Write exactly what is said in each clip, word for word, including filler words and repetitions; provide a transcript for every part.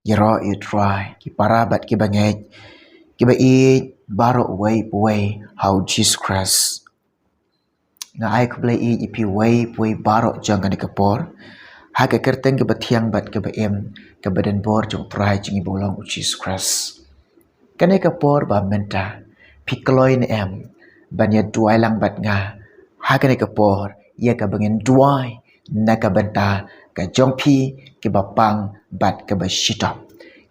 Ïaroh ïa u Trai, ki para bad ki bangeit, ki ba ïeit baroh uwei pa uwei ha u Jisu Khrist. Nga ai khublei ïa phi uwei pa uwei baroh jong kane ka por ha ka kyrteng ka ba thiang bad ka ba im, ka ba don bor jong u Trai jong ngi ba u long u Jisu Khrist. Kane ka por ba mynta phi kloi ne em ban ïa duwai lang bad nga ha kane ka por, ïa ka ba ngin duwai na ka bynta ka jong phi ki ba pang bad ki ba shitom.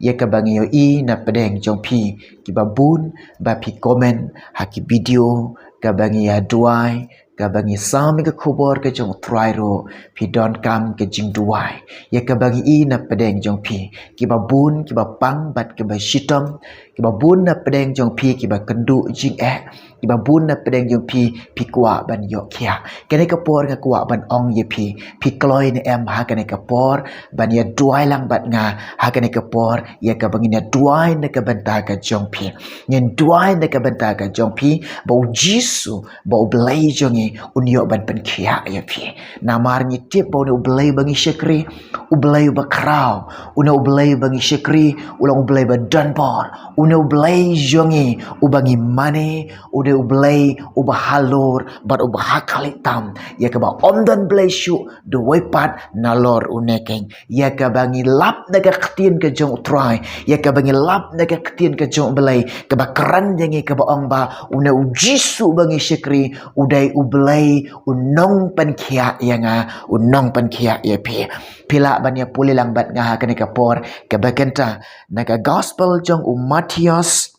Ïa ka ba ngi ïohi na pdeng jong phi ki ba bun ba phi comment ha ki video, ka ba ngi ïa duwai, ka ba ngi sam ïa ka khubor ka jong u Trai ruh, phi donkam ka jingduwai. Ïa ka ba ngi i na pdeng jong phi ki ba bun ki ba pang bad ki ba shitom, ki ba bun na pdeng jong phi ki ba kynduh jingeh, ki ba bun na pdeng jong phi, phi kwah ban ïoh khiah. Kane ka por nga kwah ban ong ïa phi, phi kloi ne em ha kane ka por ban ïa duwai lang bad nga ha kane ka por, ïa ka ba ngin ïa duwai na ka bynta ka jong phi. Ngin duwai na ka bynta ka jong phi ba u Jisu, ba u Blei jong ngi un ïoh ban pynkhiah ïa phi. Namar ngi tip ba une u Blei ba ngi shakri, u Blei u ba khraw, une u Blei ba ngi shakri u long u Blei ba don bor, une u Blei jong ngi u ba ngi mane, une u Blei u ba halor bad u ba ha khlieh tam. Ïa ka ba ym don Blei shuh da uwei pat nalor une keiñ. Ïa ka ba ngi lap na ka ktien ka jong u Trai, ïa ka ba ngi lap na ka ktien ka jong u Blei, ka ba kren ïa ngi ka ba ong ba une u Jisu ba ngi shakri u dei u Blei u nongpynkhiah ïa nga, u nongpynkhiah ïa phi. Phi lah ban ïa pule lang bad nga ha kane ka por ka ba kynta na ka gospel jong u Mathaios,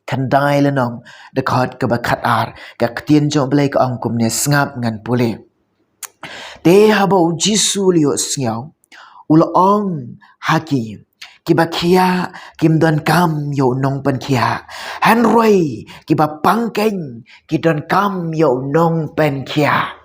khyndai lynnong, dkhot ka ba khatar, ka ktien jong u Blei ka ong kumne, sngap ngan pule. Te haba u Jisu u la ïohsngew, u la ong ha ki, ki ba khiah kim donkam ïa u nongpynkhiah, hynrei ki ba pang keiñ ki donkam ïa u nongpynkhiah.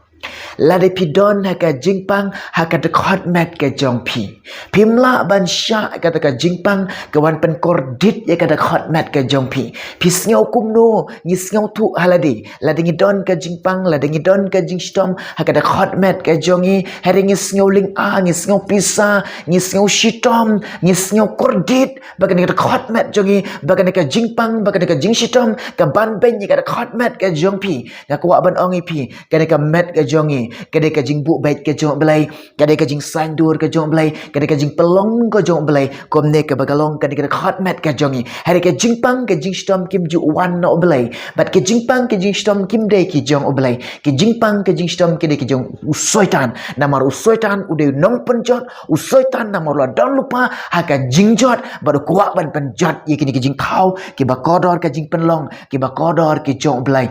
Lada phi don ha ka jingpang ha ka dkhot met ka jong phi, phim lah ban shah kata ka jingpang ka wan pynkordit ïa ka dkhot met ka jong phi. Phi sngew kumno? Ngi sngewthuh ha lade, lada ngi don ka jingpang, lada ngi don ka jingshitom ha ka dkhot met ka jong ngi, hynrei ngi sngew lynga, ngi sngew pisa, ngi sngew shitom, ngi sngew kordit ba kane ka dkhot met jong ngi, ba kane ka jingpang, ba kane ka jingshitom ka ban beiñ ïa ka dkhot met ka jong phi. Nga kwah ban ong ïa phi, kane ka met ka jong ngi ka dei ka jingbuh beit ka jong u Blei, ka dei ka jingsaiñdur ka jong u Blei, ka dei ka jingpynlong ka jong u Blei. Kumne ka ba ka long kane ka dkhot met ka jong ngi, hynrei ka jingpang ka jingshitom kim ju wan na u Blei, bad ka jingpang ka jingshitom kim dei ki jong u Blei. Ka jingpang ka jingshitom ki dei ki jong u Soitan. Namar u Soitan u dei u nongpynjot, u Soitan namar u la don lypa ha ka jingjot bad u kwah ban pynjot ïa kine ki jingthaw ki ba kordor ka jingpynlong, ki ba kordor ki jong u Blei.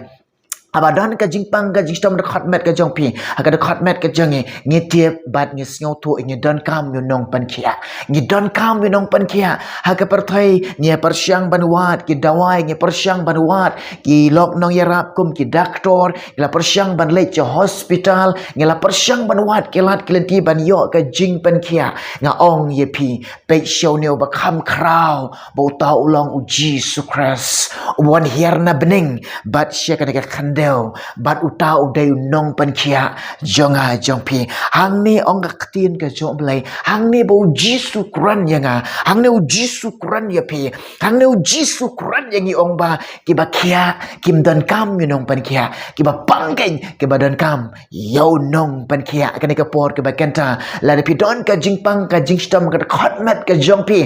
Haba don ka jingpang ka jingshitom dkhot met ka jong phi, ha ka dkhot met ka jong ngi, ngi tip bad ngi sngewthuh ngi donkam ïa u nongpynkhiah. Ngi donkam ïa u nongpynkhiah. Ha ka pyrthei ngi ïa pyrshang ban wad ki dawai, ngi pyrshang ban wad ki lok nongïarap kum ki doktor, ngi la pyrshang ban leit sha hospital, ngi la pyrshang ban wad ki lad ki lynti ban ïoh ka jingpynkhiah. Nga ong ïa phi, peit sha une u ba kham khraw, ba uta u long u Jisu Khrist, u wan hiar na bneng bad sha kane ka khyndew, bad uta u dei u nongpynkhiah jong nga jong phi. Hangne ong ka ktien ka jong u Blei, hangne ba u Jisu kren ïa nga, hangne u Jisu kren ïa phi, hangne u Jisu kren ïa ngi, ong ba ki ba khiah kim donkam ïa u nongpynkhiah, ki ba pang keiñ ki ba donkam ïa u nongpynkhiah. Kane ka por ka ba kynta, lada phi don ka jingpang ka jingshitom ha ka dkhot met ka jong phi,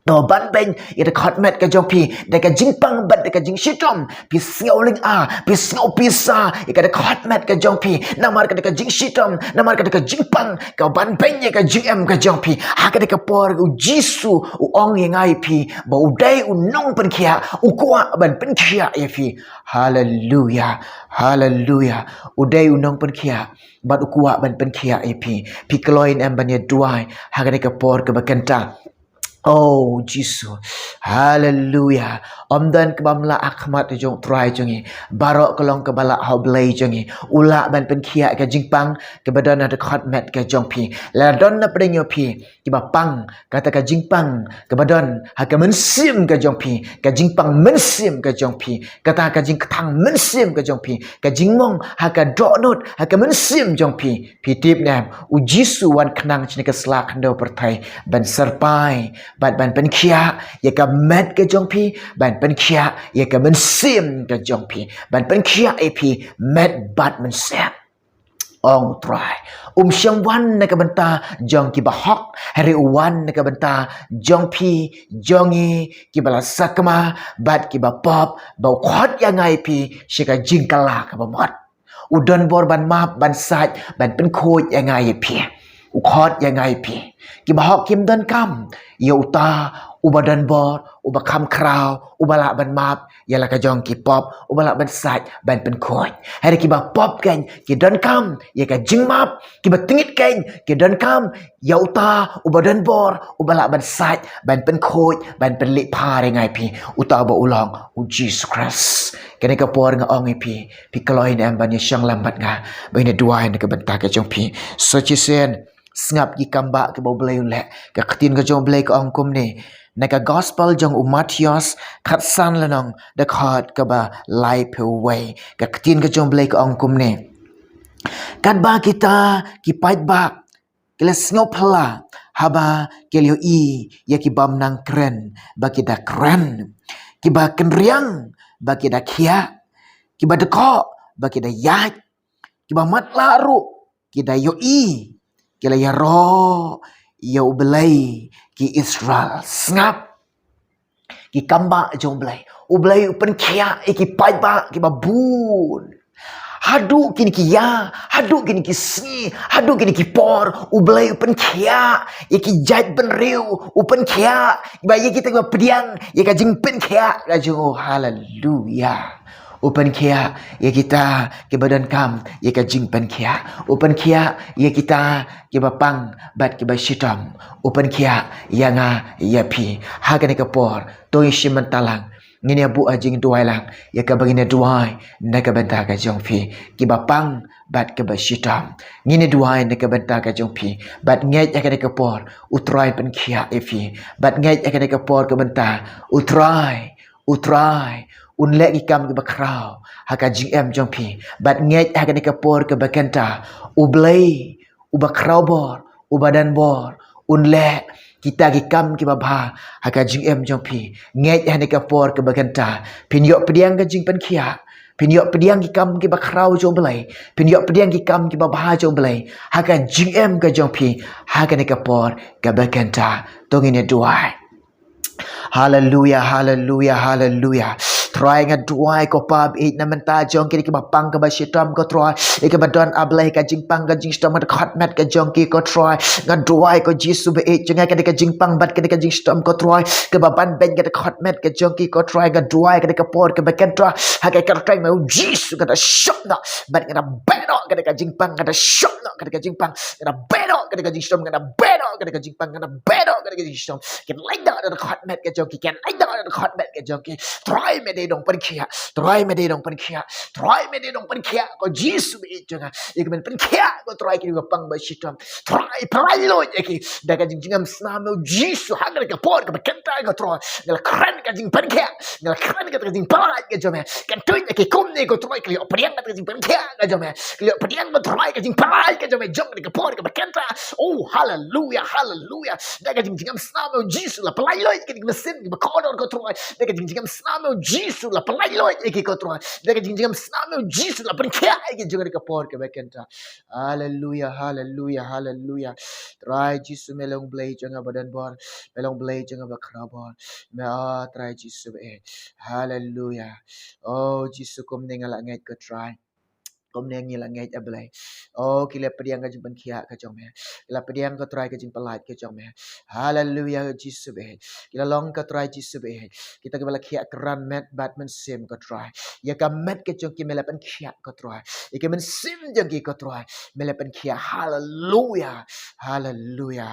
to ban beiñ ïa ka dkhot met ka jong phi da ka jingpang bad da ka jingshitom. Phi sngew lynga, phi sngew pisa ïa ka dkhot met ka jong phi, namar ka da ka jingshitom, namar ka da ka jingpang ka ban beiñ ïa ka jingim ka jong phi. Ha kane ka por u Jisu u ong ïa nga ïa phi ba u dei u nongpynkhiah, u kwah ban pynkhiah ïa phi. Haleluya, haleluya. U dei u nongpynkhiah bad u kwah ban pynkhiah ïa phi. Phi kloi ne em ban ïa duwai ha kane ka por ka ba kynta? Oh Jisu. Haleluya. Ym don kaba mlah ha khmat jong Trai jong ngi. Baroh ka long kaba lah ha U Blei jong ngi. U lah ban pynkhiah ka jingpang kaba don ha dkhot met ka jong phi. Lada don na pdeng ïa phi kiba pang kata ka jingpang kaba don ha ka mynsiem ka jong phi, ka jingpang mynsiem ka jong phi, kata ka jingkthang mynsiem ka jong phi, ka jingmong ha ka dohnud ha ka mynsiem jong phi. Phi tip ne em, U Jisu wan khnang shane ka sla khyndew pyrthei ban syrpai bad ban pynkhiah ïa ka met ka jong phi, ban pynkhiah ïa ka mynsiem ka jong phi, ban pynkhiah ïa phi met bad mynsiem. Ong U Trai, um shym wan na ka bynta jong kiba hok, hynrei u wan na ka bynta jong phi, jong ngi, kiba la sakma bad kiba pop, ba u khot ïa nga ïa phi sha ka jingkylla kaba mut. U don bor ban map, ban sait, ban pynkhuid ïa nga ïa phi. U khot ïa nga ïa phi. Kiba hok kim donkam ïa uta uba don bor, uba kham khraw, uba lah ban map ïa la ka jong ki pop, uba lah ban sait, ban pynkhuid. Hynrei kiba pop kan ki donkam ïa ka jingmap, kiba tngit kan ki donkam ïa uta uba don bor, uba lah ban sait, ban pynkhuid, ban pynleit phar ïa nga ïa phi, uta uba u long U Jisu Khrist. Kane ka por nga ong ïa phi, phi kloi ne em ban ïashong lem bad nga, ba ngin ïa duwai na ka bynta ka jong phi? Sa shisien, sngap ki kambah kiba U Blei u leh. Ka ktien ka jong U Blei ka ong kumne, na ka gospel jong u Mathaios khatsan lynnong, dkhot kaba laiphew wei. Ka ktien ka jong U Blei ka ong kumne: Katba kita ki paidbah ki la sngewphylla haba ki la ïohi ïa ki bym nang kren ba ki da kren, kiba kynriang ba ki da khiah, kiba dkoh ba ki da ïaid, kiba matlah ruh ki da ïohi, ki la ïaroh ïa U Blei ki Israel. Sngap, ki kambah jong U Blei. U Blei u pynkhiah ïa ki paidbah kiba bun. Haduh kine ki ïa, haduh kine ki sngi, haduh kine ki por, U Blei u pynkhiah ïa ki jaitbynriew, u pynkhiah ba ïa kita kiba pdiang ïa ka jingpynkhiah ka jong u. Haleluya. U pynkhiah ïa kita kiba donkam ïa ka jingpynkhiah. U pynkhiah ïa kita kiba pang bad kiba shitom. U pynkhiah ïa nga ïa phi. Ha kane ka por, to ngin shim bynta lang. Ngin ïa buh ha jingduwai lang ïa kaba ngin ïa duwai na ka bynta ka jong phi, kiba pang bad kiba shitom. Ngin ïa duwai na ka bynta ka jong phi. Bad ngeit ha kane ka por U Trai pynkhiah ïa phi. Bad ngeit ha kane ka por ka bynta U Trai, U Trai un leh ki kam kiba khraw ha ka jingim jong phi. Bad ngeit ha kane ka por kaba kynta, U Blei uba khraw bor, uba don bor, un leh kita ki kam kiba bha ha ka jingim jong phi. Ngeit ha kane ka por kaba kynta, phin ïoh pdiang ka jingpynkhiah, phin ïoh pdiang ki kam kiba khraw jong U Blei, phin ïoh pdiang ki kam kiba bha jong U Blei ha ka jingim ka jong phi ha kane ka por kaba kynta. To ngin ïa duwai. Haleluya, haleluya, haleluya. Trai, nga duwai ko Pa ba ïeit, na bynta jong kine kiba pang kiba shitom ko Trai, ïa kiba don, A Blei, ka jingpang ka jingshitom ha dkhot met ka jong ki ko Trai. Nga duwai ko Jisu ba ïeit jong nga, kane ka jingpang bad kane ka jingshitom ko Trai, kaba ban beiñ ha dkhot met ka jong ki ko Trai. Nga duwai kane ka por kaba kynta, ha ka kyrteng U Jisu, nga da shop noh bad nga da beh noh kane ka jingpang, nga da shop noh kane ka jingpang, nga da beh noh kane ka jingshitom, nga da beh noh kane ka jingpang, nga da beh noh kane ka jingshitom. Kin leit noh na dkhot met ka jong ki, kin leit noh na dkhot met ka jong ki. Trai, me dei u nongpynkhiah, Trai, me dei u nongpynkhiah, Trai, me dei u nongpynkhiah ko Jisu ba ïeit jong nga. Ïa ki ban pynkhiah ko Trai kine kiba pang ba shitom. Trai, pyllait luid ïa ki da ka jingjngem snam U Jisu ha kane ka por kaba kynta ko Trai. Nga la kren ka jingpynkhiah, nga la kren kata ka jingpyllait ka jong me. Kan tuid ïa ki kumne ko Trai, ki la ïoh pdiang kata ka jingpynkhiah ka jong me. Ki la ïoh pdiang ko Trai ka jingpyllait ka jong me jong kane ka por kaba kynta. Oh, haleluya, haleluya. Da ka jingjngem snam U Jisu la pyllait luid ïa ki mynsiem kiba kordor ko Trai. Da ka jingjngem snam U Jisu la pyllait luid ïa ki ko Trai. Da ka jingjngem snam U Jisu la pynkhiah ïa ki jong kane ka por kaba kynta. Haleluya, haleluya, haleluya. Trai Jisu, me long Blei jong nga ba don bor, me long Blei jong nga ba khraw bor. Me, oh, Trai Jisu ba ïeit. Haleluya. Oh Jisu, kumne nga la ngeit ko Trai. Kumne ngi la ngeit, A Blei. Oh, ki la pdiang ka jingpynkhiah ka jong me. Ki la pdiang, ko Trai, ka jingpyllait ka jong me. Haleluya, Jisu baieit. Ki la long, ko Trai Jisu baieit, kita kiba la khiah kyrdan met bad mynsiem, ko Trai. Ïa ka met ka jong ki me la pynkhiah, ko Trai. Ïa ka mynsiem jong ki, ko Trai, me la pynkhiah. Haleluya. Haleluya.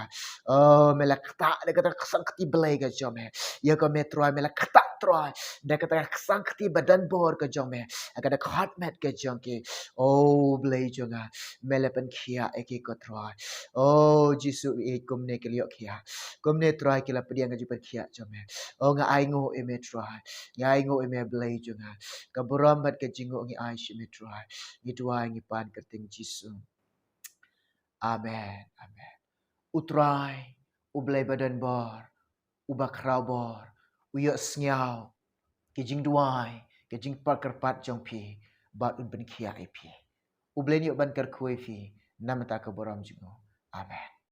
Oh, me la ktah da kata ka ksangkti blei ka jong me. Ïa ka met, Trai, me la ktah, Trai, da kata ka ksangkti ba donbor ka jong me ha ka dkhot met ka jong ki. Oh, Blei jong nga, me la pynkhiah ïa ki, ko Trai. Oh, Jisu baieit, kumne ki la ïoh khiah. Kumne, Trai, ki la pdiang ka jingpynkhiah jong me. Oh, nga ainguh ïa me, Trai. Nga ainguh ïa me, Blei jong nga. Ka burom bad ka jingnguh ngi ai sha me, Trai. Ngi duwai, ngi pan ha ka kyrteng Jisu. Amen. Amen. U Trai, U Blei ba donbor, uba khraw bor, u ïohsngew ki jingduwai, ki jingpyrkhat jong phi, bad un pynkhiah ïa phi. U Blei un ïoh ban kyrkhu ïa phi na ka bynta ka burom jong u. Amen.